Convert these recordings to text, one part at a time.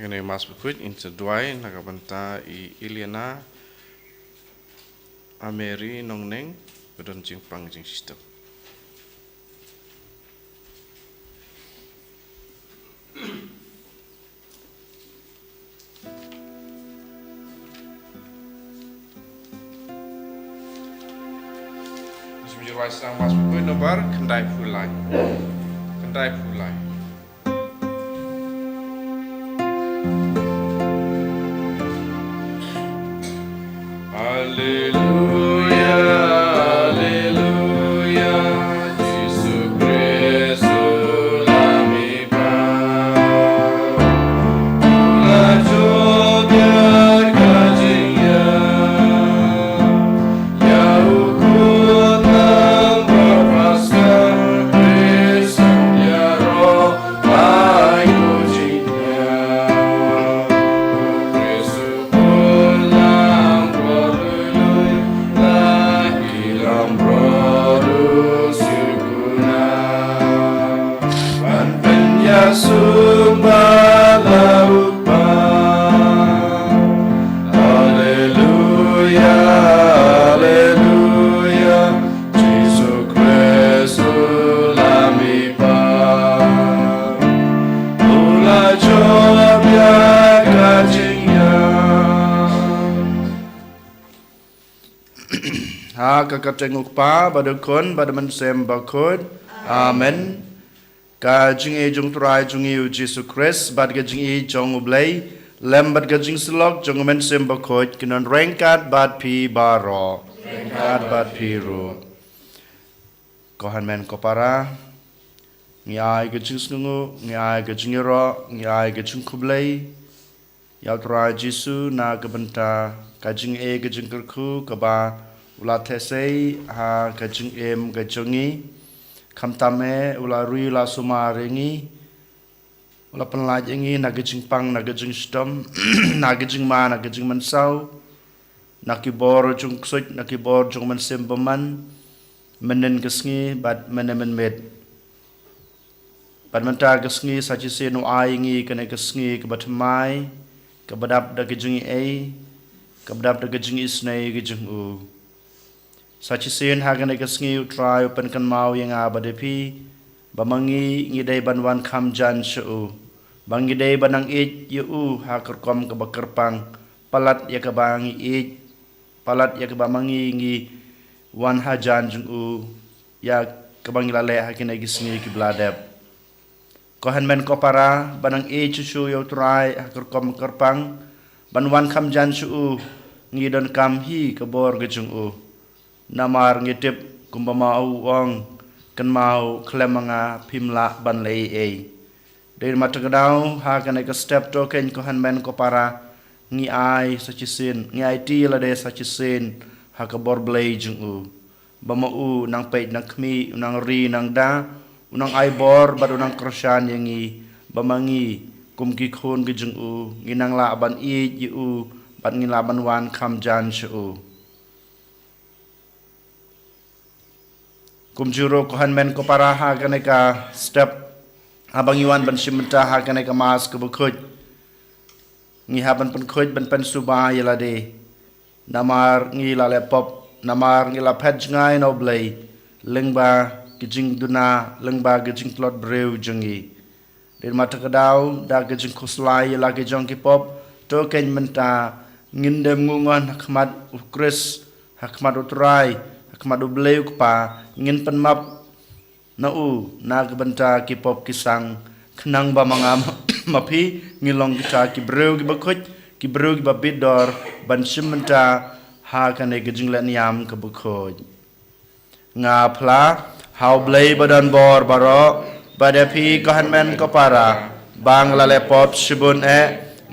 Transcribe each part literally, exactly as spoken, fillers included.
Kane Mass bakhuid ngin sa duwai na ka bynta i Iliana, a Mary Nongneng, ba don jingpang jingshitom. Sngewbha ïa sdang Mass bakhuid nombar khyndai phew lai. Khyndai phew lai. Alleluia, alleluia, Jisu Khrist u Lam i Pa. U la jop ïa ka jingïap ïa u khun langbrot Paskha, Khrist ïaroh ha ïing jingïap. U Khrist u khun langbrot lui lui, la ki langbrot u sngewkun. Ban pynïasuk bad la u Kpa. Alleluia, alleluia, Jisu Khrist u Lam i Pa. U la jop ïa ka jingïap. Ha ka kyrteng u Kpa, bad u Khun, bad u Mynsiem Bakhuid. Amen. Ka jingïeit jong u Trai jong ngi u Jisu Khrist, bad ka jingïeit jong u Blei, lem bad ka jingsyllok jong u Mynsiem Bakhuid, kin don ryngkat bad phi baroh. Ryngkat bad phi ruh. Ko hynmen ko para, ngi ai ka jingsngewnguh, ngi ai ka jingïaroh, ngi ai ka jingkhublei ïa u Trai Jisu na ka bynta ka jingeh ka jingkyrkhu kaba u la theh sei ha ka jingim ka jong ngi. Khamtam eh u la ri, u la sumar ïa ngi, u la pynlait ïa ngi na ka jingpang, na ka jingshitom, na ka jingma, na ka jingmynsaw, na ki bor jong u Ksuid, na ki bor jong u Mynsiem Bymman, mynnin ka sngi bad mynne mynmiet. Bad mynta ka sngi sa shisien u ai ïa ngi kane ka sngi kaba thymmai, kaba dap da ka jingïeit, kaba dap da ka jingisynei ka jong u. Sa shisien ha kane ka sngi u Trai u pynkynmaw ïa nga bad ïa phi, ba ma ngi ngi dei ban wan kham jan sha u, ba ngi dei ban nang ïeit ïa u ha ka rukom kaba kyrpang, palat ïa kaba ngi ïeit, palat ïa kaba ma ngi ngi wan hajan jong u, ïa kaba ngi la leh ha kine ki sngi kiba la dep. Ko hynmen ko para, ban nang ïeit shuh shuh ïa u Trai ha ka rukom kyrpang, ban wan kham jan sha u, ngi donkam hi ka bor ka jong u. Namar ngi tip kumba ma u ong, kynmaw khlem ma nga phim lah ban leh ei ei. Dei ma ta ka daw ha kane ka step to kein ko hynmen ko para, ngi ai sa shisien, ngi aiti ïa lade sa shisien ha ka bor Blei jong u. Ba ma u u nang peit nang khmih, u nang ri nang da, u nang ai bor bad u nang kyrshan ïa ngi, ba ma ngi kum ki khun ki jong u ngi nang lah ban ïeit ïa u bad ngi lah ban wan kham jan sha u. Kumjuh ruh ko hynmen ko para, ha kane ka step haba ngi wan ban shim bynta ha kane ka Mass kaba khuid, ngi hap ban pynkhuid ban pynsuba ïa lade. Namar ngi la leh pop, namar ngi la phet jngai na u Blei lyngba ki jingduna, lyngba ki jingtlot briew jong ngi. Dei ma ta ka daw da ka jingkhuslai ïa la ki jong ki pop, to kein mynta ngin dem nguh ngon ha khmat u Khrist, ha khmat u Trai, ha khmat u Blei u Kpa, ngin pynmap na u na ka bynta ki pop ki sang, khnang ba ma nga ma phi ngi long kita ki briew kiba khuid, ki briew kiba bit dor ban shim bynta ha kane ka jingleh niam kaba khuid. Nga phla ha u Blei ba don bor baroh, bad ïa phi ko hynmen ko para, ba nga la leh pop shibun eh,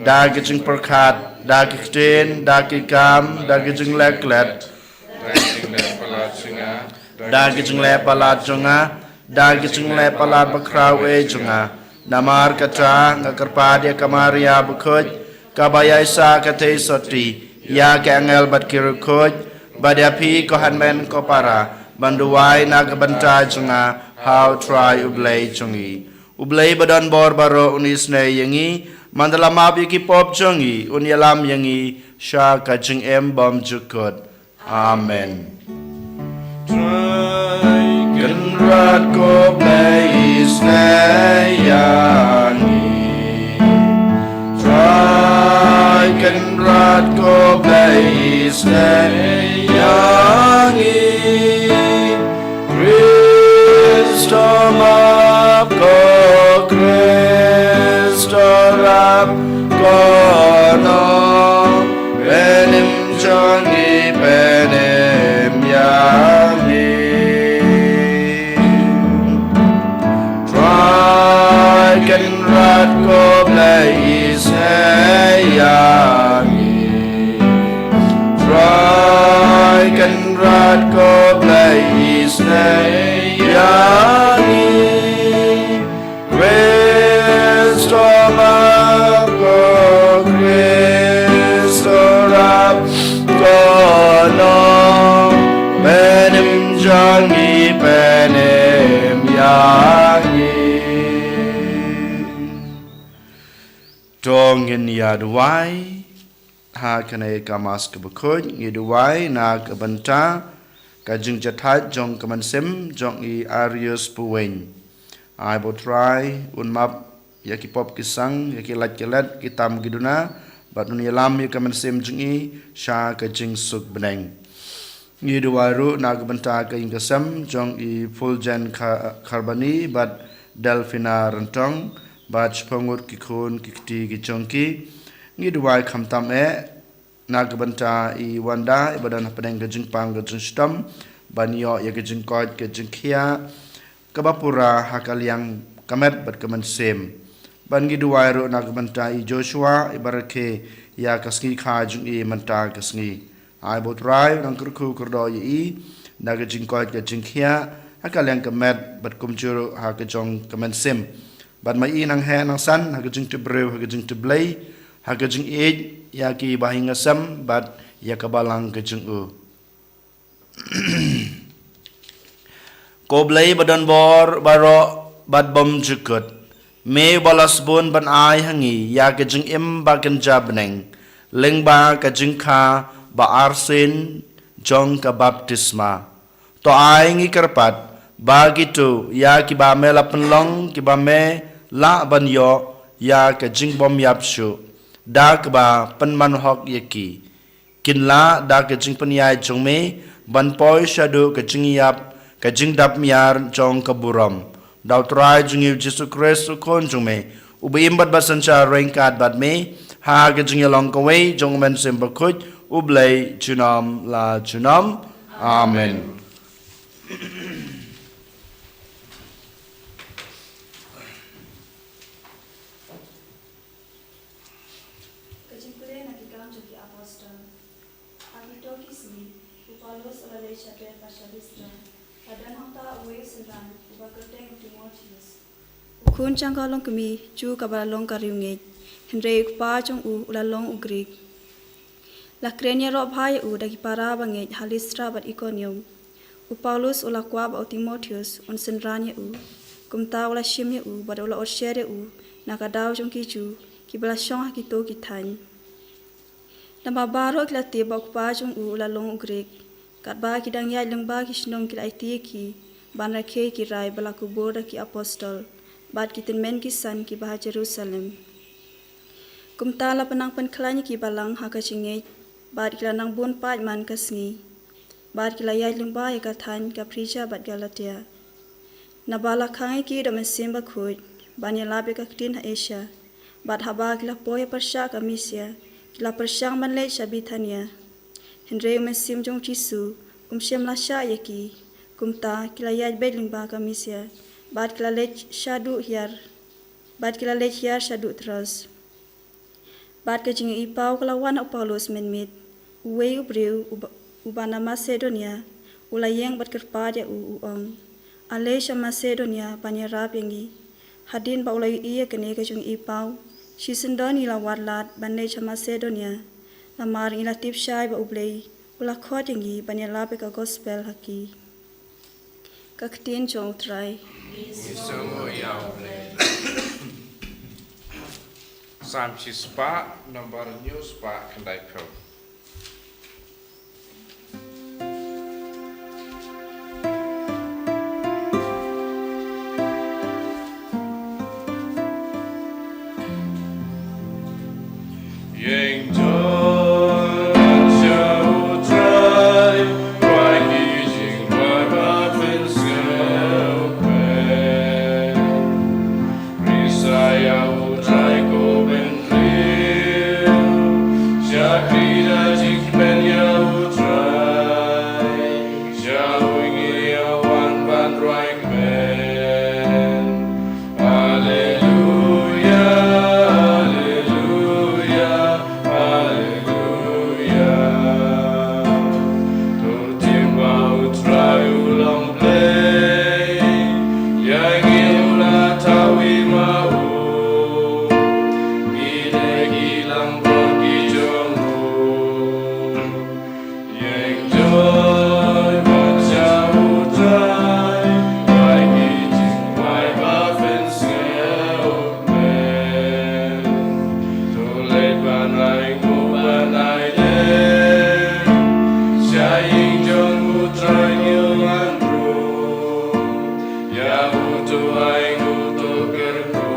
da ki jingpyrkhat, da ki ktien, da ki kam, da ki jingleh klet, da ki jingleh palat jong nga, da ki jingleh palat jong nga, da ki jingleh palat bakhraw eh jong nga. Namar kata nga kyrpad ïa ka Maria bakhuid, kaba ïaisah ka theisotti ïa ki angel bad ki riewkhuid, bad ïa phi ko hynmen ko para, ban duwai na ka bynta jong nga ha u Trai u Blei jong ngi. U Blei ba don bor baroh un isynei ïa ngi, Man da la map ïa ki pop jong ngi, un ïalam ïa ngi sha ka jingim bymjukut. Amen. Trai Kynrad ko Blei isnei ïa ngi. Trai Kynrad ko Blei isnei ïa ngi. Kristo map ko Kristo rap ko no. Penim jong ngi penim ïa ngi. Trai Kynrad ko Blei isnei ïa ngi. Trai Kynrad ko Blei isnei ïa ngi. Kristo map ko Kristo rap ko no. Penim jong ngi penim ïa ngi. To ngin ïa duwai. Ha kane ka Mass kaba khuid ngi duwai na ka bynta ka jingjahthait jong ka mynsiem jong i Arius Puweng. Ai ba U Trai un map ïa ki pop ki sang, ïa ki lait ki let, ki tam ki duna, bad un ïalam ïa ka mynsiem jong i sha ka jingsuk bneng. Ngi duwai ruh na ka bynta ka ïing ka sem jong i Fulgen Kha-, Kharbani bad Delfina Ryntong bad shiphew ngut ki khun ki kti ki jong ki. Ngi duwai khamtam eh na ka bynta i Wanda, i ba don hapdeng ka jingpang ka jingshitom ban ïoh ïa ka jingkoit ka jingkhiah kaba pura ha ka liang ka met bad ka mynsiem. Bad ngi duwai ruh na ka bynta i Joshua, i ba rakhe ïa ka sngi kha jong i mynta ka sngi. Ai ba U Trai un nang kyrkhu kyrdoh ïa i na ka jingkoit ka jingkhiah ha ka liang ka met bad kumjuh ruh ha ka jong ka mynsiem. Bad ma i nang heh nang san ha ka jingtip briew, ha ka jingtip Blei, ha ka jingïeit ïa ki bahaïing hasem bad ïa ka balang ka jong u. Ko Blei ba don bor baroh bad bymjukut, me ba la sbun ban ai ha ngi ïa ka jingim ba kynja bneng lyngba ka jingkha ba arsien jong ka baptisma. To ai ngi kyrpad ba kito ïa kiba me la pynlong, kiba me lah ban ïoh ïa ka jingbymïap shuh da kaba pynman hok ïa ki, kin lah da ka jingpynïaid jong me ban poi shaduh ka jingïap, ka jingdap miar jong ka burom. Da U Trai jong ngi U Jisu Khrist U Khun jong me, uba im bad ba synshar ryngkat bad me ha ka jingïalong kawei jong U Mynsiem Bakhuid, U Blei junom la junom. Amen. Ka jingpule na ki Kam jong ki Apostol. Ha kito ki sngi, u Paulus u la leit shatei pat sha Listra. La don hangta uwei u synran uba kyrteng u Timotheus, u khun jong ka longkmie Jiw kaba la long ka riewngeit, hynrei u kpa jong u u la long u Grik. La kren ïaroh bha ïa u da ki para bangeit ha Listra bad Ikonium. U Paulus u la kwah ba u Timotheus un synran ïa u. Kumta u la shim ïa u bad u la orshed ïa u na ka daw jong ki Jiw kiba la shong ha kito ki thaiñ. Namar baroh ki la tip ba u kpa jong u u la long u Grik, katba ki dang ïaid lyngba ki shnong ki la aiti ïa ki ban rakhe ki rai ba la kubur da ki apostol bad ki tymmen ki san kiba ha Jerusalem. Kumta la pynang pynkhlaiñ ïa ki balang ha ka jingngeit, bad ki la nang bun paid man ka sngi. Bad ki la ïaid lyngba ïa ka thaiñ ka Phrigia bad Galatia. Naba la khang ïa ki da U Mynsiem Bakhuid ban ïalap ïa ka ktien ha Asia. Bad haba ki la poi pyrshah ka Misia, ki la pyrshang ban leit sha Bithania. Hynrei U Mynsiem jong U Jisu um shym la shah ïa ki. Kumta ki la ïaid beit lyngba ka Misia, bad ki la leit shaduh hiar, bad ki la leit hiar shaduh Troas. Bad ka jingïohi paw ka la wan ha u Paulus mynmiet. Uwei u briew uba, uba na Masedonia u la ïeng bad kyrpad ïa u, u ong, ale sha Masedonia ban ïarap ïa ngi. Hadien ba u la ïohi ïa kane ka jingïohi paw, shisyndon ngi la wad lad ban leit sha Masedonia. Namar ngi la tip shai ba U Blei u la khot ïa ngi ban ïalap ïa ka gospel ha ki. Ka ktien jong U Trai. Ngi sngew ïa U Blei. Salm shispah, nombar hynñiewspah khyndai phew. Ïeng jong sha U Trai, rwai ki jingduwai ba pynsngewthuh. Risa ïa U Trai ko pynriew, shakri da jingkmen ïa U Trai, sha uwei ngi ïa wan ban rwai kmen. Alleluia, alleluia, alleluia. To tim ba U Trai u long Blei, ïa ngi u la thaw i ma u, ngi dei ki langbrot ki jong u. Ïeng joi ban sha U Trai, rwai ki jingduwai ba pynsngewthuh. To leit ban ai nguh ban ai leh, sha ïing jong U Trai ngi wan ruh, ïa u to ai nguh to kyrkhu.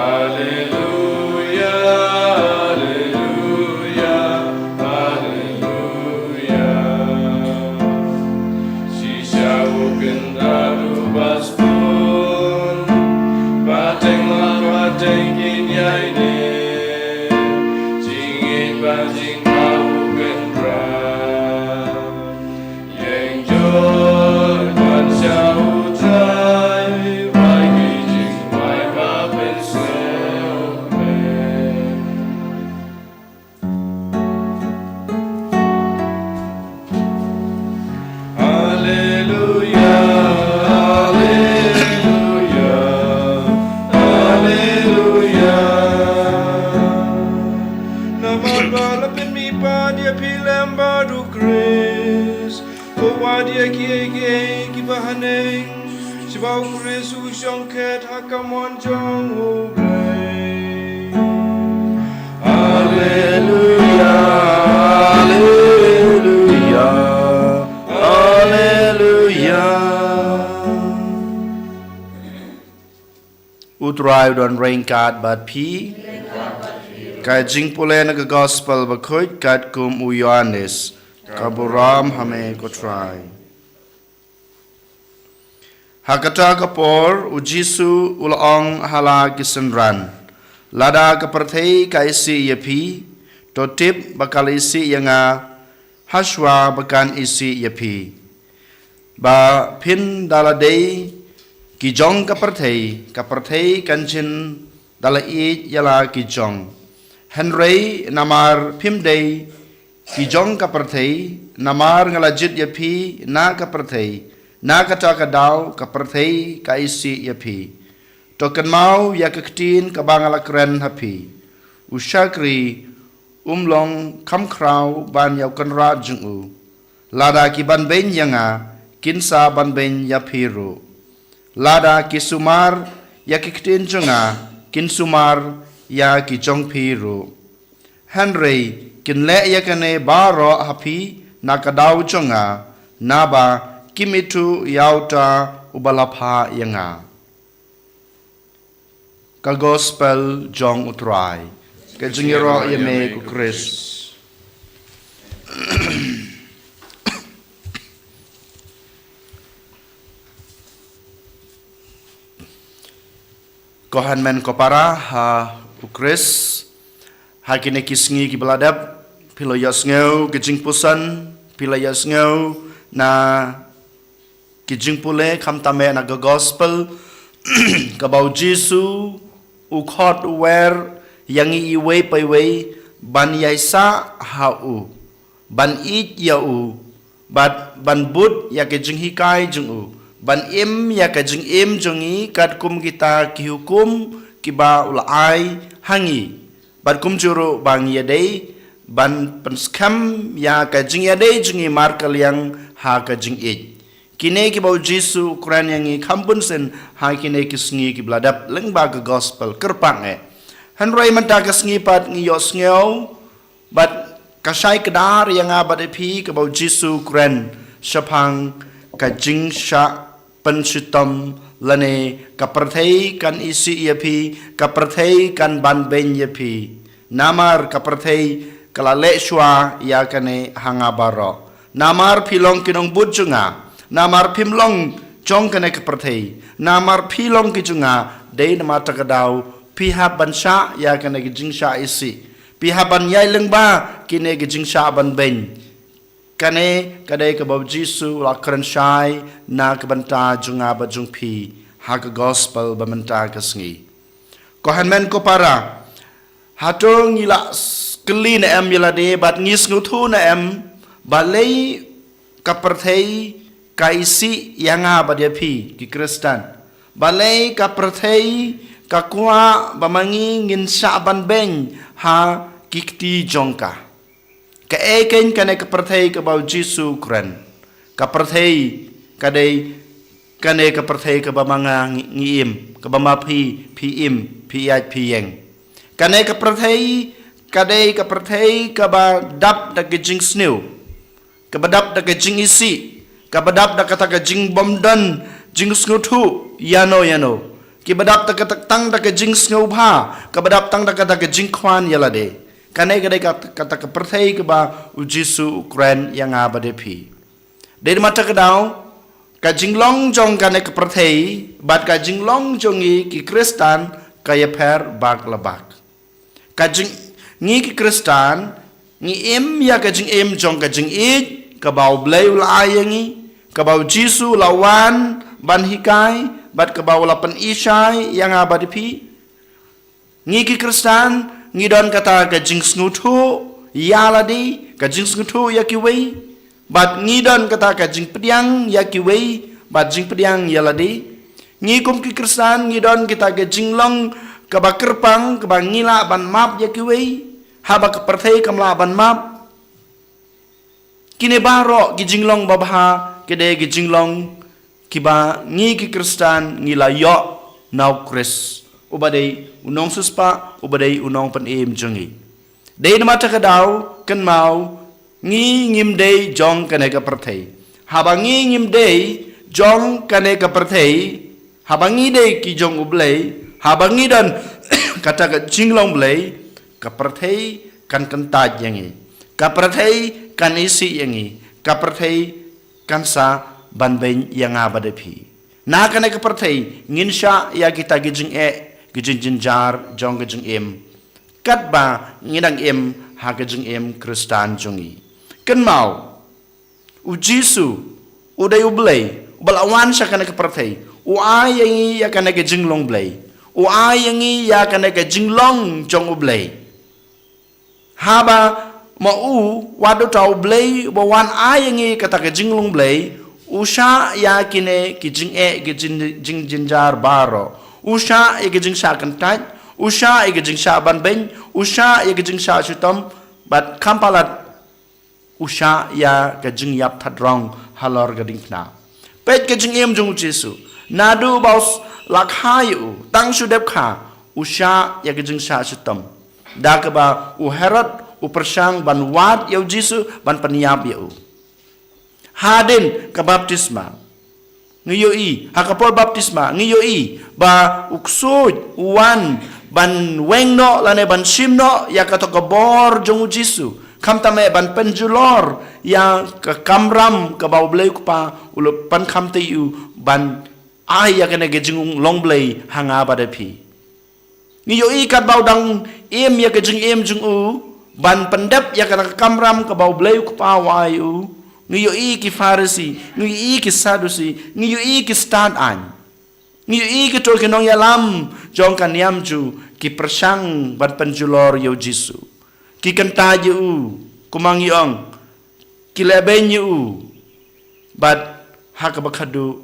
Alleluia, alleluia, alleluia. Shisha u kynrad u ba sbun, pateng la pateng kin ïai ne, jingïeit bad jingkha u kynrad. Ïeng joi ban sha U Trai, rwai ki jingduwai ba pynsngewthuh. Alleluia, alleluia, alleluia. Namar ba la pynmihpat ïa phi lem bad U Khrist. Ko wad ïa kiei kiei kiba haneng, sha ba U Khrist u shong khet ha kamon jong U Blei. Alleluia, alleluia, alleluia. U Trai u don ryngkat bad phi. Ka jingpule na ka Gospel bakhuid katkum u Ïoannis. Ka burom ha me ko Trai. Ha kata ka por u Jisu u la ong ha la ki synran, lada ka pyrthei ka isih ïa phi, to tip ba ka la isih ïa nga, hashwa ba kan isih ïa phi. Ba phin da la dei ki jong ka pyrthei, ka pyrthei kan jin da la ïeit ïa la ki jong. Hynrei namar phim dei ki jong ka pyrthei, namar nga la jied ïa phi na ka pyrthei, na kata ka daw ka pyrthei ka isih ïa phi. To kynmaw ïa ka ktien kaba nga la kren ha phi. U shakri um long kham khraw ban ïa u kynrad jong u. Lada ki banbeiñ ïa nga, kin sa banbeiñ ïa phi ruh. Lada ki sumar ïa ki ktien jong nga, kin sumar ïa ki jong phi ruh. Hynrei kin leh ïa kane baroh ha phi na ka daw jong nga, naba kim ithuh ïa uta uba la phah ïa nga. Ka Gospel jong U Trai. Ka jingïaroh ïa me ko Khrist. Ko hynmen ko para ha U Khrist, ha kine ki sngi kiba la dep, phi la ïohsngew ki jingpuson, phi la ïohsngew na ki jingpule khamtam eh na ka Gospel, kaba u Jisu u khot u wer ïa ngi iwei pa iwei ban ïaisah ha u, ban ïeit ïa u, bad ban bud ïa ka jinghikai jong u, ban im ïa ka jingim jong ngi katkum kita ki hukum kiba u la ai ha ngi. Bad kumjuh ruh ba ngi ïadei ban pynskhem ïa ka jingïadei jong ngi markylliang ha ka jingïeit. Kine kiba u Jisu u kren ïa ngi kham bun sien ha kine ki sngi kiba la dep lyngba ka gospel kyrpang eh. Hynrei mynta ka sngi pat ngi ïohsngew bad ka shai kdar ïa nga bad ïa phi kaba u Jisu u kren shaphang ka jingshah pynshitom lane ka pyrthei kan isih ïa phi, ka pyrthei kan ban beiñ ïa phi. Namar ka pyrthei ka la leh shuwa ïa kane ha nga baroh. Namar phi long ki nongbud jong nga. Namar phim long jong kane ka pyrthei. Namar phi long ki jong nga, dei namar kata ka daw phi hap ban shah ïa kane ka jingshah isih. Phi hap ban ïai lyngba kine ka jingshah ban beiñ. Kane ka dei kaba u Jisu u la kren shai na ka bynta jong nga bad jong phi ha ka gospel ba mynta ka sngi. Ko hynmen ko para, hato ngi la s-, kylli ne em ïa lade bad ngi sngewthuh ne em balei ka pyrthei ka isih ïa nga bad ïa phi ki Khristan? Balei ka pyrthei ka kwah ba ma ngi ngin shah ban beiñ ha ki kti jong ka? Kaei keiñ kane ka pyrthei kaba u Jisu u kren? Ka pyrthei ka dei kane ka pyrthei kaba ma nga ngi, ngi im, kaba ma phi, phi im, phi ïaid, phi ïeng. Kane ka pyrthei ka dei ka pyrthei kaba dap da ka jingsniew, kaba dap da ka jingisih, kaba dap da kata ka jingbymdon jingsngewthuh ïano ïano, kiba dap da kata, tang da ka jingsngewbha, kaba dap tang da kata ka jingkhwan ïa lade. Kane ka dei kat-, kata ka pyrthei kaba u Jisu u kren ïa nga bad ïa phi. Dei namar kata ka daw ka jinglong jong kane ka pyrthei bad ka jinglong jong ngi ki Khristan ka ïapher bak la bak. Ka jing-, ngi ki Khristan ngi im ïa ka jingim jong ka jingïeit kaba u Blei u la ai ïa ngi, kaba u Jisu u la wan ban hikai bad kaba u la pynïaishah ïa nga bad ïa phi. Ngi ki Khristan ngi don kata ka jingsngewthuh ïa lade, ka jingsngewthuh ïa kiwei, bad ngi don kata ka jingpdiang ïa kiwei bad jingpdiang ïa lade. Ngi kum ki Khristan ngi don kata ka jinglong kaba kyrpang kaba ngi lah ban map ïa kiwei haba ka pyrthei kam lah ban map. Kine baroh ki jinglong babha ki dei ki jinglong kiba ngi ki Khristan ngi la ïoh na u Khrist, uba dei u nongsiewspah, uba dei u nongpynim jong ngi. Dei namar kata ka daw, kynmaw, ngi ngim dei jong kane ka pyrthei. Haba ngi ngim dei jong kane ka pyrthei, haba ngi dei ki jong u Blei, haba ngi don kata ka jinglong Blei, ka pyrthei kan kyntait ïa ngi, ka pyrthei kan isih ïa ngi, ka pyrthei kan sa ban beiñ ïa nga bad ïa phi. Na kane ka pyrthei ngin shah ïa kita ki jingeh, ki jingjynjar jong ka jingim, katba ngi dang im ha ka jingim Khristan jong ngi. Kynmaw, u Jisu u dei u Blei uba la wan sha kane ka pyrthei. U ai ïa ngi ïa kane ka jinglong Blei. U ai ïa ngi ïa kane ka jinglong jong u Blei. Haba ma u, wat uta u Blei uba wan ai ïa ngi kata ka jinglong Blei, u shah ïa kine ki jingeh, ki jing-, jingjynjar baroh. U shah ïa ki jingshah kyntait, u shah ïa ki jingshah ban beiñ, u shah ïa ki jingshah shitom, bad kham palat u shah ïa ka jingïap thadrong halor ka diengphna. Peit ka jingim jong u Jisu. Naduh ba u s-, la kha ïa u, tang shu dep kha, u shah ïa ka jingshah shitom. Da kaba u Herod u pyrshang ban wad ïa u Jisu, ban pynïap ïa u. Hadien ka baptisma, ngi ïohi, ha ka por baptisma, ngi ïohi ba u ksuid u wan ban weng noh lane ban shim noh ïa kato ka bor jong u Jisu. Khamtam eh ban pynjulor ïa ka kamram kaba u Blei u Kpa u la pynkham ïa u ban ai ïa kane ka jinglong Blei ha nga bad ha phi. Ngi ïohi katba u dang im ïa ka jingim jong u ban pyndep ïa kata ka kamram kaba u Blei u Kpa u ai u, ngi ïohi ki Pharisi, ngi ïohi ki Sadusi, ngi ïohi ki stad aiñ, ngi ïohi kito ki nongïalam jong ka niam Jiw, ki pyrshang ban pynjulor ïa u Jisu. Ki kyntait ïa u, kumba ngi ong, ki lehbeiñ ïa u. Bad ha kaba khadduh,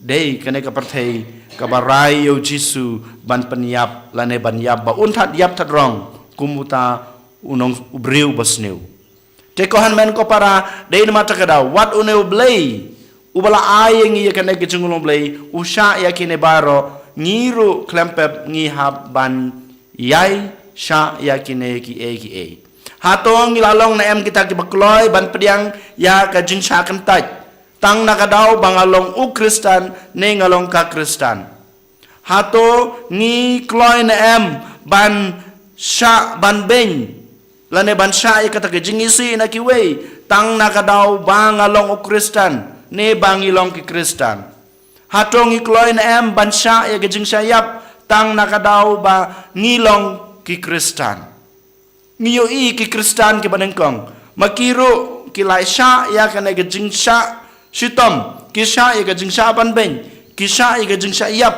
dei kane ka pyrthei kaba rai ïa u Jisu ban pynïap lane ban ïap ba un thad ïap thadrong kum uta u nong, u briew basniew. Te ko hynmen ko para, dei namar kata ka daw wat une u Blei Uba la ai ïa ngi ïa kane ka jinglong Blei, u shah ïa kine baroh, ngi ruh khlem pep ngi hap ban ïai shah ïa kine kiei kiei. Hato ngi la long ne em kita kiba kloi ban pdiang ïa ka jingshah kyntait, tang na ka daw ba nga long u Khristan ne nga long ka Khristan? Hato ngi kloi ne em ban shah ban beiñ, lane ban shah ïa kata ka jingisih na kiwei, tang na ka daw ba nga long u Khristan ne ba ngi long ki Khristan? Hato ngi kloi ne em ban shah ïa ka jingshah ïap, tang na ka daw ba ngi long ki Khristan? Ngi ïohi ki Khristan kiba nyngkong, ma ki ruh ki la shah ïa kane ka jingshah shitom, ki shah ïa ka jingshah ban beiñ, ki shah ïa ka jingshah ïap,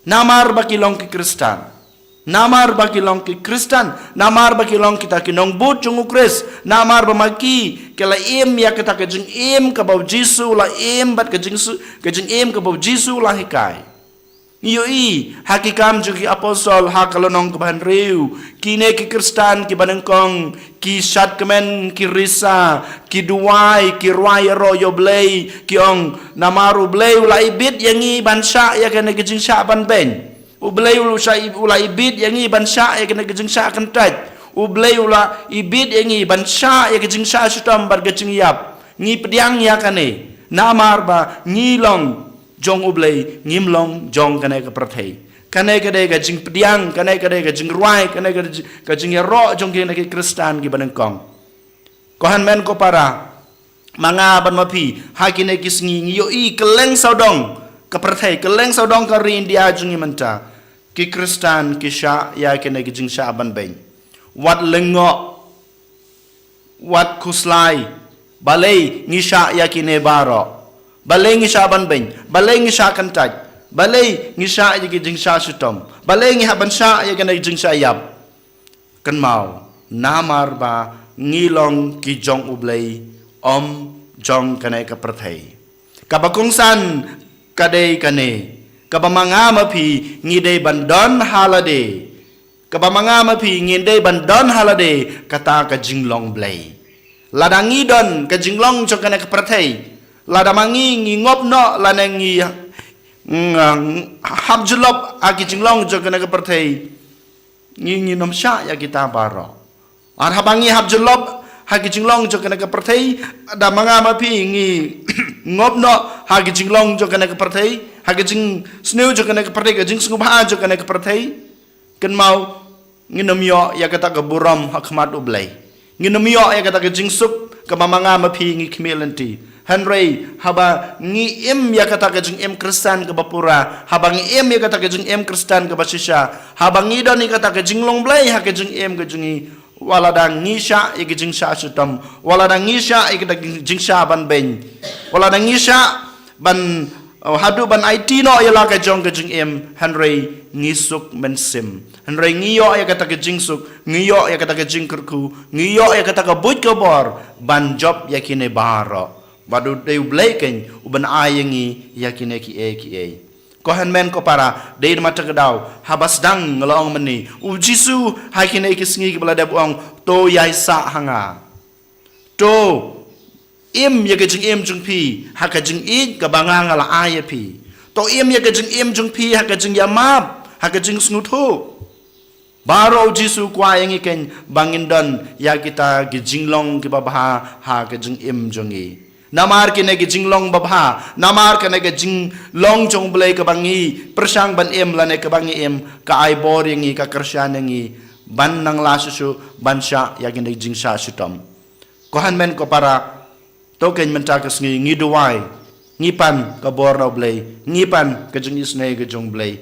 namar ba ki long ki Khristan. Namar ba ki long ki Khristan, namar ba ki long kita ki nongbud jong u Khrist, namar ba ma ki ki la im ïa kata ka jingim kaba u Jisu u la im, bad ka jingsu-, ka jingim kaba u Jisu u la hikai. Ngi ïohi ha ki Kam jong ki Apostol ha ka lynnong kaba hynriew, kine ki Khristan kiba nyngkong ki shad kmen, ki risa, ki duwai, ki rwai ïaroh ïa u Blei, ki ong, namar u Blei u la ibit ïa ngi ban shah ïa kane ka jingshah ban beiñ. U Blei u la shah, u la ibit ïa ngi ban shah ïa kane ka jingshah kyntait. U Blei u la ibit ïa ngi ban shah ïa ka jingshah shitom bad ka jingïap. Ngi pdiang ïa kane, namar ba ngi long jong u Blei, ngim long jong kane ka pyrthei. Kane ka dei ka jingpdiang, kane ka dei ka jingrwai, kane ka dei ka jingïaroh jong kine ki Khristan kiba nyngkong. Ko hynmen ko para, ma nga bad ma phi, ha kine ki sngi ngi ïohi kylleng sawdong ka pyrthei, kylleng sawdong ka ri India jong ngi mynta, ki Khristan ki shah ïa kine ki jingshah ban beiñ. Wat lyngngoh, wat khuslai, balei ngi shah ïa kine baroh? Balei ngi shah ban beiñ? Balei ngi shah kyntait? Balei ngi shah ïa ki jingshah shitom? Balei ngi hap ban shah ïa kine ki jingshah ïap? Kynmaw, namar ba ngi long ki jong u Blei, ym jong kane ka pyrthei. Kaba kongsan ka dei kane, kaba ma nga ma phi ngi dei ban don ha lade. Kaba ma nga ma phi ngin dei ban don ha lade, kata ka jinglong Blei. Lada ngi don ka jinglong jong kane ka pyrthei, lada ma ngi ngi ngop noh lane ngi, mm, hap jyllop ha ki jinglong jong kane ka pyrthei, ngi ngin ym shah ïa kita baroh. Ar haba ngi hap jyllop ha ki jinglong jong kane ka pyrthei, da ma nga ma phi ngi ngop noh ha ki jinglong jong kane ka pyrthei, ha ki jingsniew jong kane ka pyrthei, ka jingsngewbha jong kane ka pyrthei, kynmaw, ngin ym ïoh ïa kata ka burom ha khmat u Blei. Ngin ym ïoh ïa kata ka jingsuk kaba ma nga ma phi ngi khmih lynti. Hynrei haba ngi im ïa kata ka jingim Khristan kaba pura, haba ngi im ïa kata ka jingim Khristan kaba shisha, haba ngi don ïa kata ka jinglong Blei ha ka jingim ka jong ngi, wat lada ngi shah ïa ka jingshah shitom, wat lada ngi shah ïa kata ka jingshah ban beiñ, wat lada ngi shah ban, oh, haduh ban aiti noh ïa la ka jong ka jingim, hynrei ngi suk mynsiem. Hynrei ngi ïoh ïa kata ka jingsuk, ngi ïoh ïa kata ka jingkyrkhu, ngi ïoh ïa kata ka buit ka bor ban jop ïa kine baroh. Bad u dei u Blei keiñ uban ai ïa ngi ïa kine kiei kiei. Ko hynmen ko para, dei na kata ka daw, haba sdang nga la ong mynne, u Jisu ha kine ki sngi kiba la dep u ong, to ïai sah ha nga. To im ïa ka jingim jong phi ha ka jingïeit kaba nga nga la ai ïa phi. To im ïa ka jingim jong phi ha ka jingïamap, ha ka jingsngewthuh. Baroh u Jisu u kwah ïa ngi keiñ ba ngin don ïa kita ki jinglong kiba bha ha ka jingim jong ngi. Namar kine ki jinglong babha, namar kane ka jinglong jong u Blei kaba ngi pyrshang ban im lane kaba ngi im, ka ai bor ïa ngi, ka kyrshan ïa ngi ban nang lah shuh shuh ban shah ïa kine ki jingshah shitom. Ko hynmen ko para, to keiñ mynta ka sngi ngi duwai, ngi pan ka bor na u Blei, ngi pan ka jingisynei ka jong u Blei.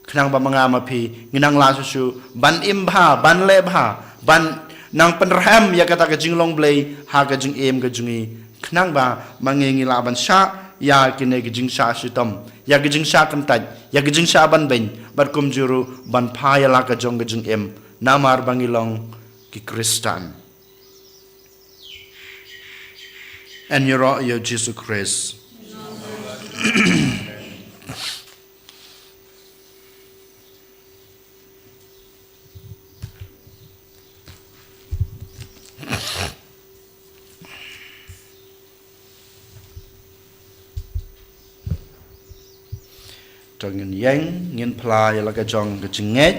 Khnang ba ma nga ma phi ngi nang lah shuh shuh ban im bha, ban leh bha, ban nang pynrhem ïa kata ka jinglong Blei ha ka jingim ka jong ngi. Khnang ba ma ngi ngi lah ban shah ïa kine ki jingshah shitom, ïa ki jingshah kyntait, ïa ki jingshah ban beiñ, bad kumjuh ruh ban phai ïa la ka jong ka jingim. Namar ba ngi long ki Khristan. Yn ïaroh ïa u Jisu Khrist. To ngin ïeng, ngin phla ïa la ka jong ka jingngeit.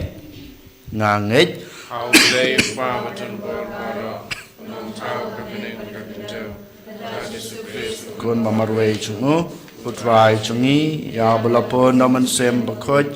Nga ngeit ha U Blei U Kpa badonbor baroh, u nongthaw ka bneng ka kyntiew, bad Jisu Khrist u Khun ba marwei jong u, U Trai jong ngi, ïa uba la pun da u Mynsiem Bakhuid,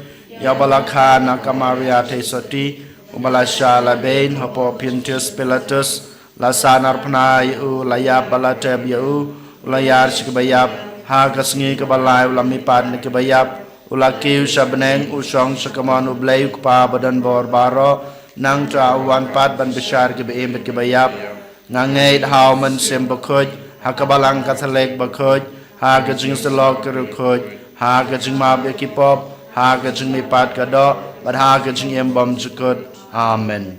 ïa uba la kha na ka Maria Theisotti, uba la shah la beiñ hapoh Pontius Pilatus, la sahnarphna ïa u, la ïap bad la tep ïa u, u la ïar sha kiba ïap, ha ka sngi kaba lai u la mihpat na kiba ïap, u la kiew sha bneng, u shong sha kamon U Blei U Kpa badonbor baroh, nangta u wan pat ban bishar kiba im bad kiba ïap. Nga ngeit ha u Mynsiem Bakhuid, ha ka Balang Katholik bakhuid, ha ka jingïasyllok ki riewkhuid, ha ka jingmap ïa ki pop, ha ka jingmihpat ka doh, bad ha ka jingim bymjukut. Amen.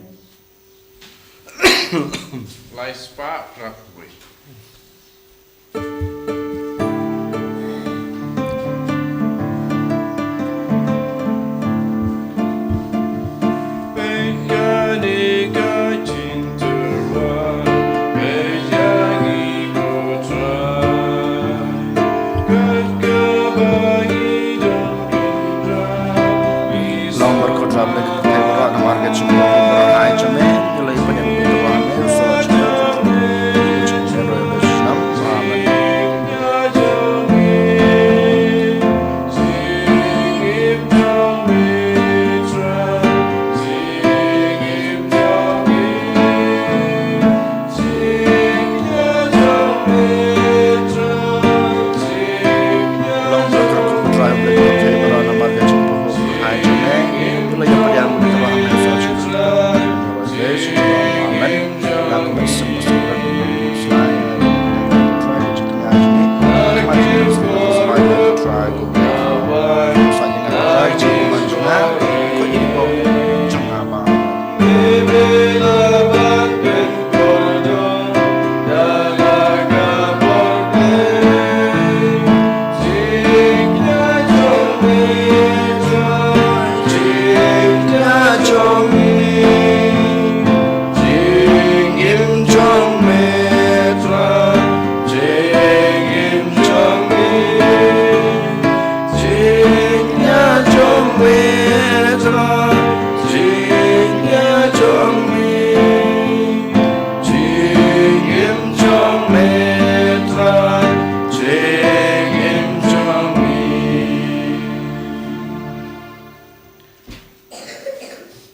Lai spah phra phew wei. Long barkut rap leh ka pyrthei baroh namar ka jingmut baroh hai jong me, ïa la ïa pdiang u tyrwa me, u soh jong me, u jingmut baroh ha ka shnong. Amen.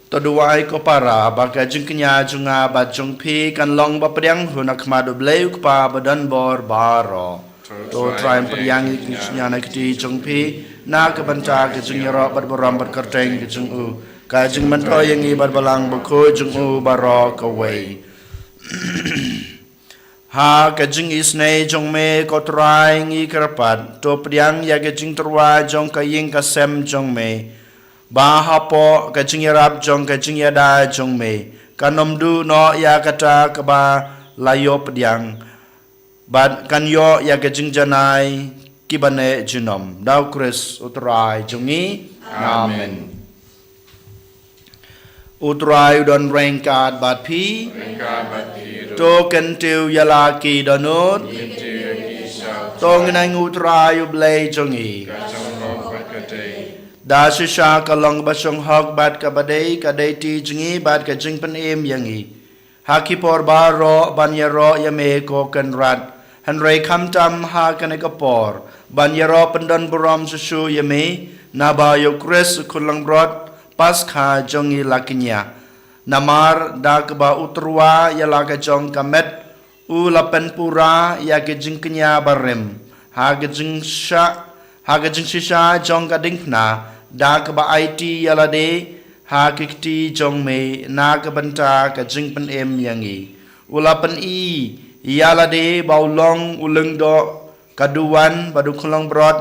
To duwai ko para ba ka jingkñia jong nga bad jong phi kan long ba pdiang hun ha khmat U Blei U Kpa badonbor baroh. To Trai pdiang ïa ka jingkñia na ka kti jong phi, na ka bynta ka jingïaroh bad burom bad kyrteng ka jong u, ka jingmyntoi ïa ngi bad Balang Bakhuid jong u baroh kawei. Ha ka jingisynei jong me ko Trai ngi kyrpad, to pdiang ïa ka jingtyrwa jong ka ïing ka sem jong me, ba hapoh ka jingïarap jong ka jingïada jong me, kan ym duh noh ïa kata kaba la ïoh pdiang, bad kan ïoh ïa ka jingjanai kiba neh junom. Da U Khrist U Trai jong ngi. Amen. Amen. U Trai u don ryngkat bad phi. Ryngkat bad phi ruh. To kyntiew ïa la ki dohnud. Kyntiew ïa ki sha U Trai. To ngin ainguh U Trai U Blei jong ngi. Ka shong hok bad ka dei. Da shisha ka long kaba shong hok bad kaba dei, ka dei kti jong ngi bad ka jingpynim ïa ngi ha ki por baroh ban ïaroh ïa me ko Kynrad. Hynrei khamtam ha kane ka por ban ïaroh pyndonburom shuh shuh ïa me, naba ïa U Khrist U Khun Langbrot Paskha jong ngi la kñia. Namar da kaba u tyrwa ïa la ka jong ka met, u la pynpura ïa ka jingkñia barim ha ka jingsha, ha ka jingshisha jong ka diengphna, da kaba aiti ïa lade ha ki kti jong me na ka bynta ka jingpynim ïa ngi. U la pyni ïa lade ba u long u lyngdoh, ka duwan bad u khun langbrot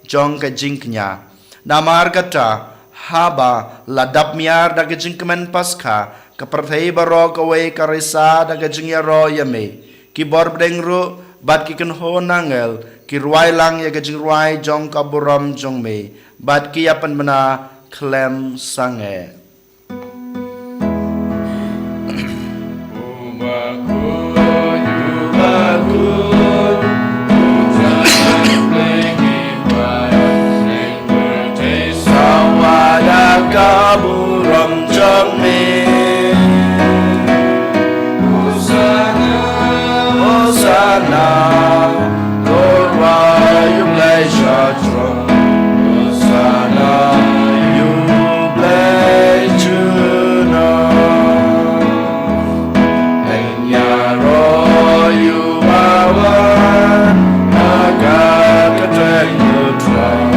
jong ka jingkñia. Namar kata, haba la dap miar da ka jingkmen Paskha, ka pyrthei baroh kawei ka risa da ka jingïaroh ïa me. Ki bor bneng ruh bad ki kynhun angel ki rwai lang ïa ka jingrwai jong ka burom jong me, bad ki ïa pynbna khlem sangeh. Na, Lord, why you bless your throne? Hosanna, you bless you know. And Yaro, you are one. Na ka ka teng you throne.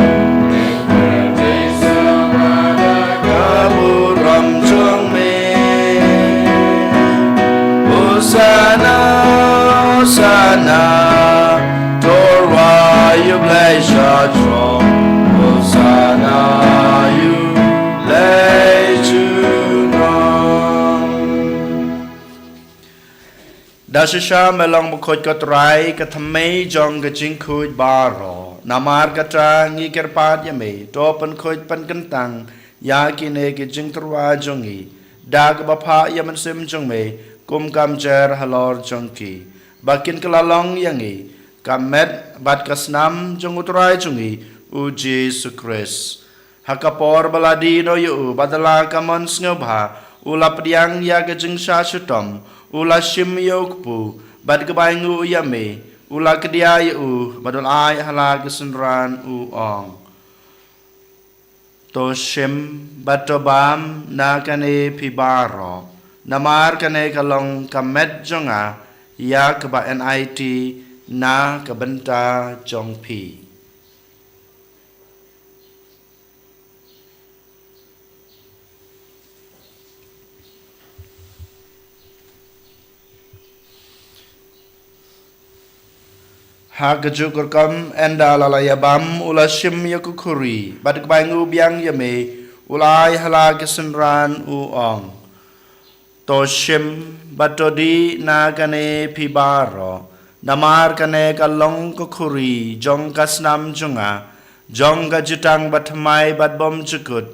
Hosanna, Hosanna, Torah, you bless your throne. Hosanna, you bless you know. Da shisha me long bakhuid ko Trai, ka thymmei jong ka jingkhuid baroh. Namar kata ngi kyrpad ïa me, to pynkhuid pynkyntang ïa kine ki jingtyrwa jong ngi da kaba phah ïa mynsiem jong me kum ka mjer halor jong ki, ba kin kylla long ïa ngi ka met bad ka snam jong u Trai jong ngi u Jisu Khrist. Ha ka por ba la die noh ïa u bad da la ka mon sngewbha, u la pdiang ïa ka jingshah shitom, u la shim ïa u kpu bad kaba ainguh ïa me, u la kdiah ïa u bad u la ai ha la ki synran, u ong: To shim bad to bam na kane phi baroh, namar kane ka long ka met jong nga ïa kaba enai ti na ka bynta jong phi. Ha kajuh ka rukom ynda la la ïa bam, u la shim ïa ka khuri bad kaba ainguh biang ïa me, u la ai ha la ki synran, u ong: To shim bad to dih na kane phi baroh, namar kane ka long ka khuri jong ka snam jong nga, jong ka jutang bathymmai bad bymjukut,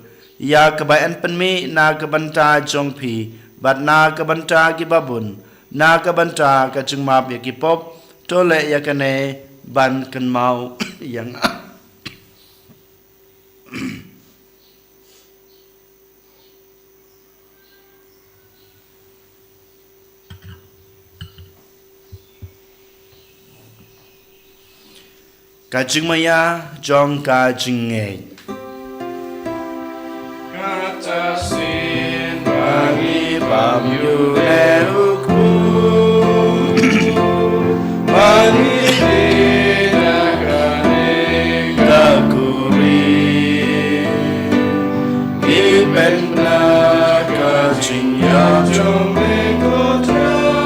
ïa kaba yn pynmih na ka bynta jong phi bad na ka bynta ki babun, na ka bynta ka jingmap ïa ki pop. To leh ïa kane ban kynmaw ïa nga. Ka jingmaïa jong ka jingngeit. Kata sien ba ngi bam ïa une u kpu, ba ngi dih na kane ka khuri. Ngi pynbna ka jingïap jong me ko Trai.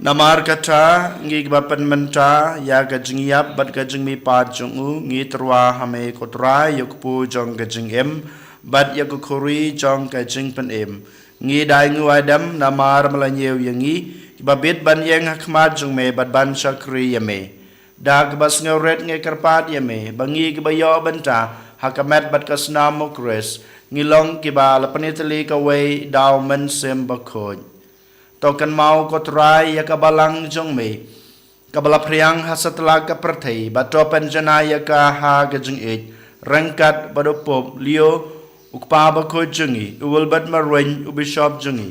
Namar kata, ngi kiba pynmynta ïa ka jingïap bad ka jingmihpat jong u, ngi tyrwa ha me ko Trai ïa u kpu jong ka jingim bad ïa ka khuri jong ka jingpynim. Ngi da ainguh aidem namar me la ñiew ïa ngi kiba bit ban ïeng ha khmat jong me bad ban shakri ïa me. Da kaba sngewrit ngi kyrpad ïa me ba ngi kiba ïoh bynta ha ka met bad ka snam u Khrist, ngi long kiba la pynitylli kawei da u Mynsiem Bakhuid. To kynmaw ko Trai ïa ka balang jong me kaba la phriang ha satlak ka pyrthei, bad to pynjanai ïa ka ha ka jingïeit ryngkat bad u Pope Leo, u Kpa Bakhuid jong ngi, u Wilbert Marwein, u Bishop jong ngi,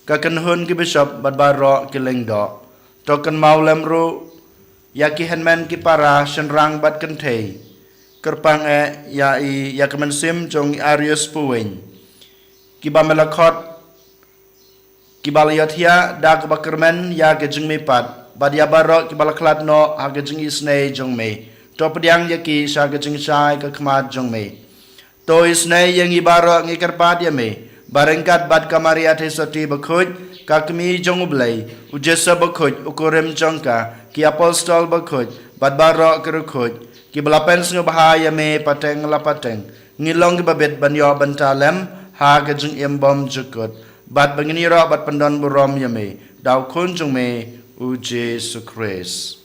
ka kynhun ki bishop bad baroh ki lyngdoh. To kynmaw lem ruh ïa ki hynmen ki para, shynrang bad kynthei. Kyrpang eh ïa i, ïa ka mynsiem jong i Arius Puwein, kiba me la khot, kiba la ïohthiah da kaba kyrmen ïa ka jingmihpat, bad ïa baroh kiba la khlad noh ha ka jingisynei jong me. To pdiang ïa ki sha ka jingshai ka khmat jong me. To isynei ïa ngi baroh, ngi kyrpad ïa me ba ryngkat bad ka Maria Theisotti Bakhuid, ka Kmie jong u Blei, u Joseph Bakhuid u kurim jong ka, ki apostol bakhuid bad baroh ki riewkhuid kiba la pynsngewbha ïa me pateng la pateng, ngin long kiba bit ban ïoh bynta lem ha ka jingim bymjukut, bad ba ngin ïaroh bad pyndonburom ïa me da u Khun jong me u Jisu Khrist.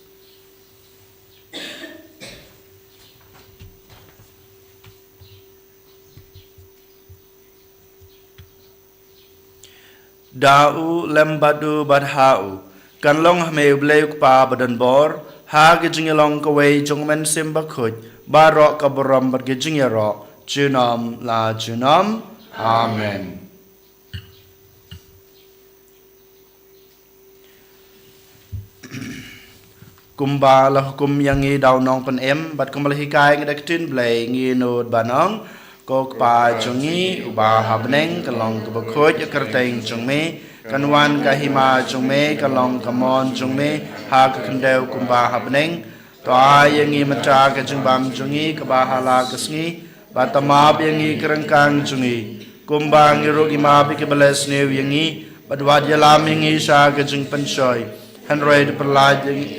Da u, lem bad u, bad ha u, kan long ha me u Blei u Kpa badonbor, ha ka jingïalong kawei jong u Mynsiem Bakhuid, baroh ka burom bad ka jingïaroh junom la junom. Amen. Kumba la hukum ïa ngi da u Nongpynim, bad kumba la hikai ngi da ka ktien Blei, ngi nud ban ong: Ko Kpa jong ngi uba ha bneng, ka long kaba khuid ïa ka kyrteng jong me, kan wan ka hima jong me, ka long ka mon jong me ha ka khyndew kumba ha bneng. To ai ïa ngi mynta ka jingbam jong ngi kaba ha la ka sngi, bad to map ïa ngi ki ryngkang jong ngi, kumba ngi ruh ngi map ïa kiba leh sniew ïa ngi, bad wat ïalam ïa ngi sha ka jingpynshoi, hynrei to pynlait ïa ngi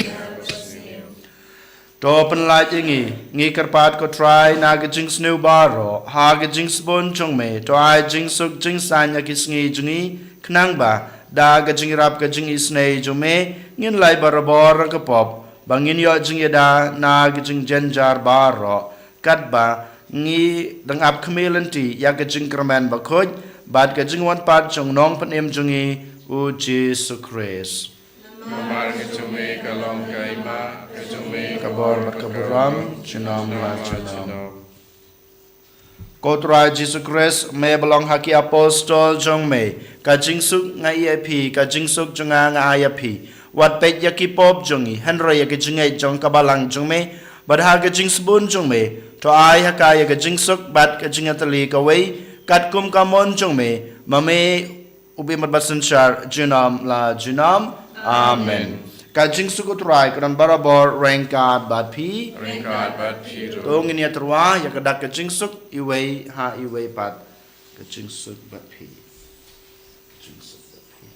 To pynlait ïa ngi, ngi kyrpad ko Trai, na ka jingsniew baroh, ha ka jingsbun jong me, to ai jingsuk jingsaiñ ïa ki sngi jong ngi, khnang ba da ka jingïarap ka jingisynei jong me, ngin lait barabor ha ka pop, ba ngin ïoh jingïada na ka jingjynjar baroh, katba ngi dang ap khmih lynti ïa ka jingkyrmen bakhuid bad ka jingwan pat jong u Nongpynim jong ngi, u Jisu Khrist. Namar ka jong me ka long ka hima, ka jong me ka bor bad ka burom, junom la junom. Ko Trai Jisu Khrist, me ba la ong ha ki apostol jong me: Ka jingsuk nga ai ïa phi, ka jingsuk jong nga nga ai ïa phi. Wat peit ïa ki pop jong ngi, hynrei ïa ka jingngeit jong ka balang jong me, bad ha ka jingsbun jong me, to ai ha ka ïa ka jingsuk bad ka jingïatylli kawei, katkum ka mon jong me, ma me u bym mut ba synshar, junom la junom. Amen. Ka jingsuk u Trai ka don barabor ryngkat bad phi. Ryngkat bad phi ruh. To ngin ïa tyrwa ïa ka dak ka jingsuk iwei ha iwei pat. Ka jingsuk bad phi. Jingsuk bad phi.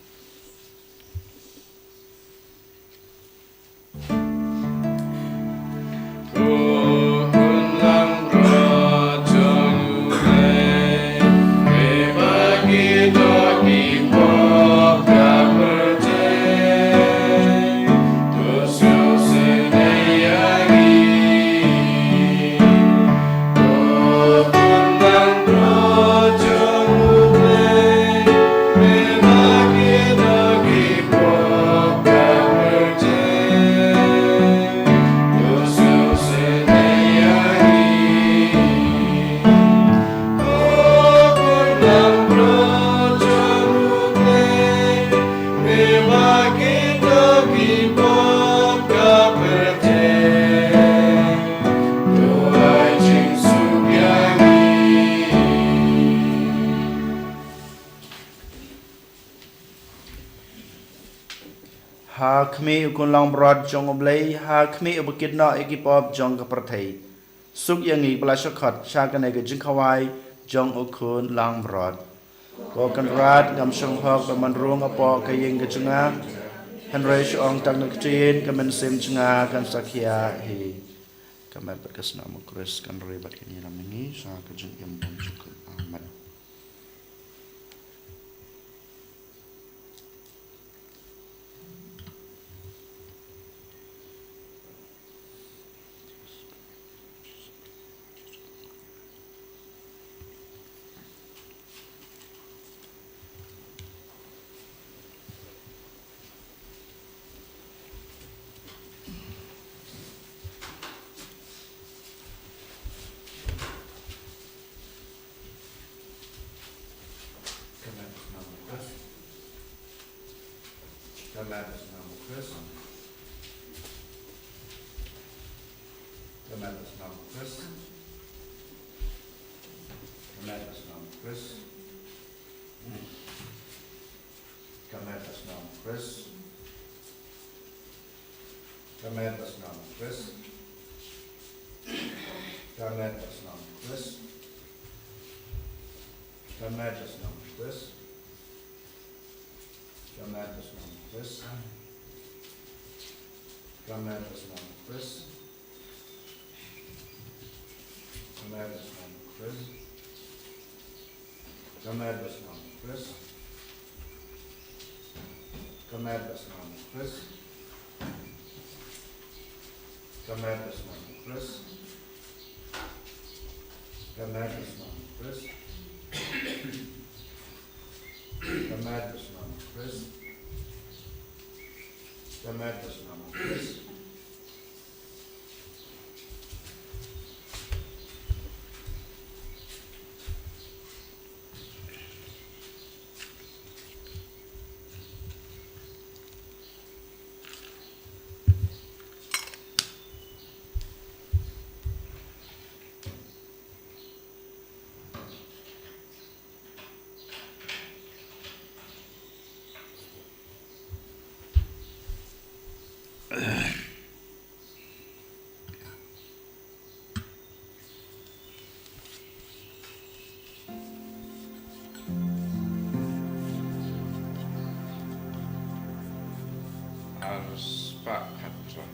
Ha khmih u khun langbrot jong U Blei, ha khmih uba kit noh ïa ki pop jong ka pyrthei. Suk ïa ngi ba la shah khot sha kane ka jingkhawai jong u khun langbrot. Ko Kynrad, ngam shong hok ban rung hapoh ka ïing ka jong nga, hynrei shu ong tang ka ktien, ka mynsiem jong nga kan sa khia hi. Ka met bad ka snam u Khrist kan ri bad kan ïalam ïa ngi sha ka jingim bymjukut. Amen. Ka met bad ka snam u Khrist. Ka met bad ka snam u Khrist. Ka met bad ka snam u Khrist. Ka met bad ka snam u Khrist. Ka met bad ka snam u Khrist. Ka met bad ka snam u Khrist. Ka met bad ka snam u Khrist. Ka met bad ka snam u Khrist. Ka met bad ka snam u Khrist. Ka met bad ka snam u Khrist. Ka met bad ka snam u Khrist. Ka met bad ka snam u Khrist. Ka met bad ka snam u Khrist. Ka met bad ka snam u Khrist. Ka met bad ka snam u Khrist. Ka met bad ka snam u Khrist. Spah khatphra.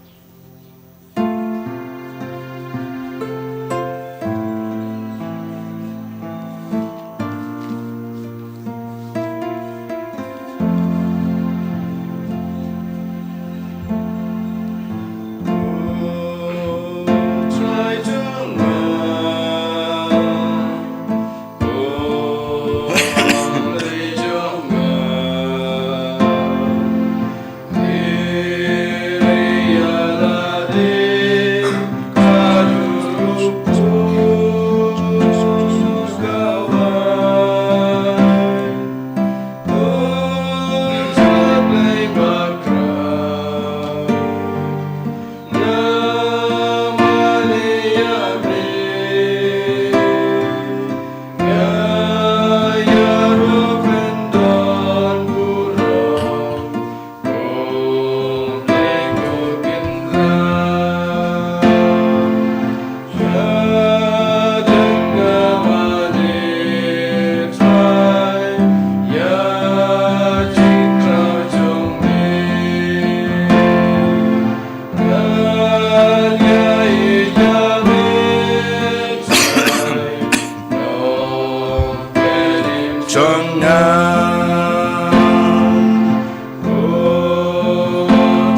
Jong nga,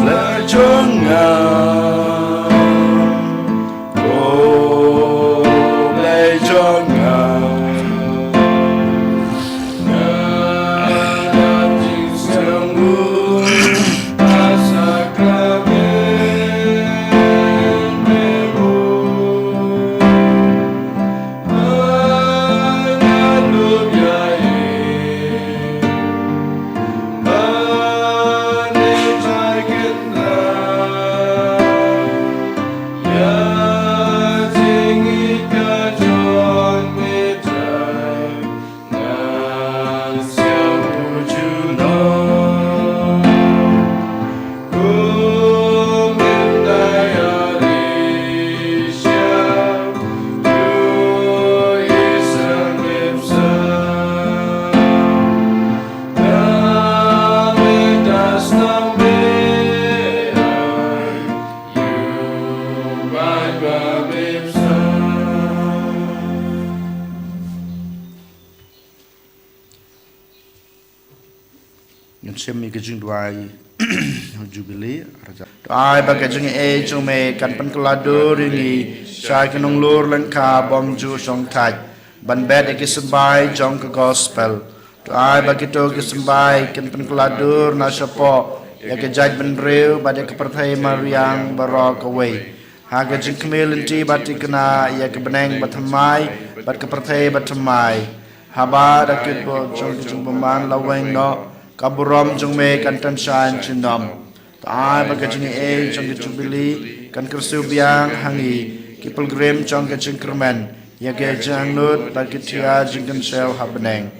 la jong nga, oh, la jong nga. Ngin shim ïa ka jingduwai Jubilee. To ai ba ka jingaiei jong me kan pynkylla dur ïa ngi sha ki nonglor lyngkha bymjukshongthait ban bet ïa ki symbai jong ka gospel. To ai ba kito ki symbai kin pynkylla dur na shapoh ïa ka jaitbynriew bad ïa ka pyrthei mariang baroh kawei, ha ka jingkhmih lynti bad thikna ïa ka bneng bathymmai bad ka pyrthei bathymmai. Haba da ki bor jong ka jingbymman la weng noh, ka burom jong me kan tan shaiñ junom. To ai ba ka jingaiei jong ka Jubilee kan kyrsiew biang ha ngi ki pilgrim jong ka jingkyrmen ïa ka jingangnud bad ka thiah jingkynshew ha bneng.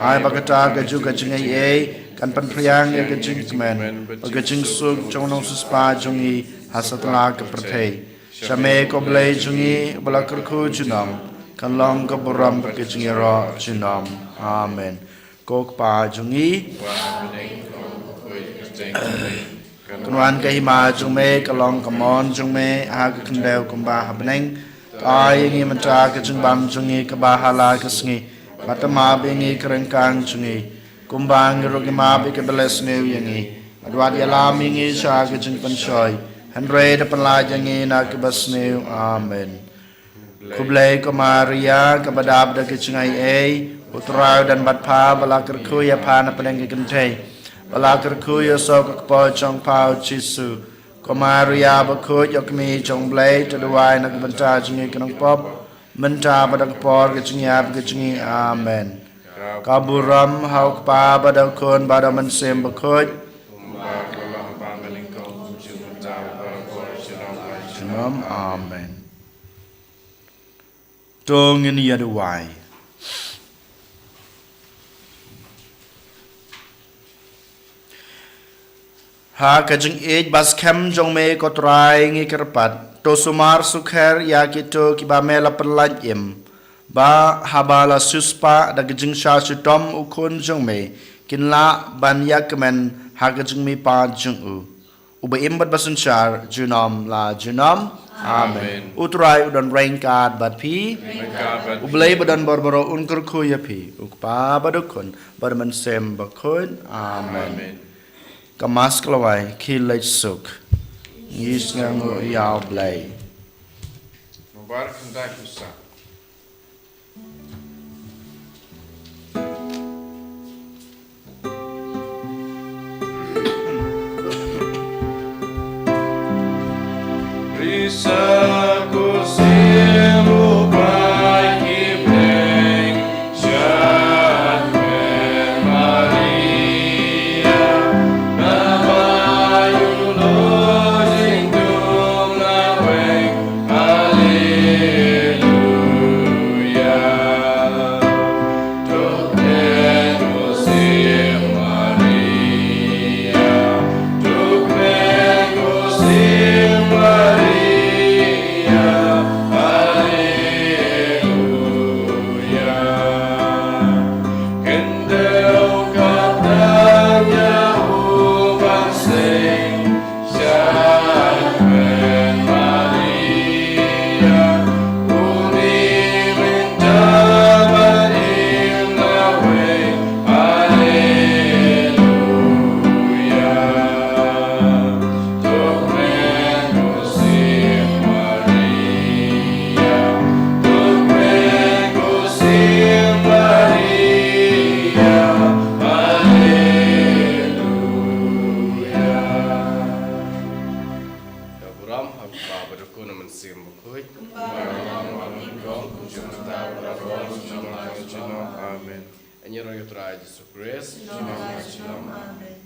Ai ba kata kajuh ka jingaiei kan pynphriang ïa ka jingkmen bad ka jingsuk jong u Nongsiewspah jong ngi ha satlak ka pyrthei. Sha me ko Blei jong ngi ba la kyrkhu junom, kan long ka burom bad ka jingïaroh junom. Amen. Ko Kpa jong ngi, kan wan ka hima jong me, ka long ka mon jong me ha ka khyndew kumba ha bneng. To ai ïa ngi mynta ka jingbam jong ngi kaba ha la ka sngi, bad to map ïa ngi ka ryngkang jong ngi, kumba ngi ruh ngi map ïa kiba leh sniew ïa ngi. Bad wat ïalam ïa ngi sha ka jingpynshoi, hynrei da pynlait ïa ngi na kaba sniew. Amen. Khublei ko Maria kaba dap da ka jingaiei, U Trai u don bad pha, ba la kyrkhu ïa pha na pdeng ki kynthei, ba la kyrkhu ïa u soh ka kpoh jong pha u Jisu. Ko Maria bakhuid, ïoh kmie jong u Blei, to duwai na ka bynta jong ngi ki nongpop, mynta bad ha ka por ka jingïap ka jong ngi. Amen. Ka burom ha u Kpa bad ha u Khun bad ha u Mynsiem Bakhuid. Amen. To ngin ïa duwai. Ha ka jingïeit ba skhem jong me ko Trai ngi kyrpad, to sumar sukher ïa kito kiba me la pynlait im, ba haba la siewspah da ka jingshah shitom u Khun jong me, kin lah ban ïakmen ha ka jingmihpat jong u. uba im bad basynshar junom la junom. Amen. U Trai u don ryngkat bad phi. Ryngkat bad phi. U Blei badonbor baroh un kyrkhu ïa phi, u Kpa bad u Khun bad u Mynsiem Bakhuid. Amen. Amen. Ka Mass ka la wai, khie leit suk. Ngi sngewnguh ïa U Blei. Mubarak khyndai phew saw. Ka burom ha U Kpa bad U Khun, U Mynsiem Bakhuid. Amen. Ïaroh ïa U Trai Jisu Khrist. Amen.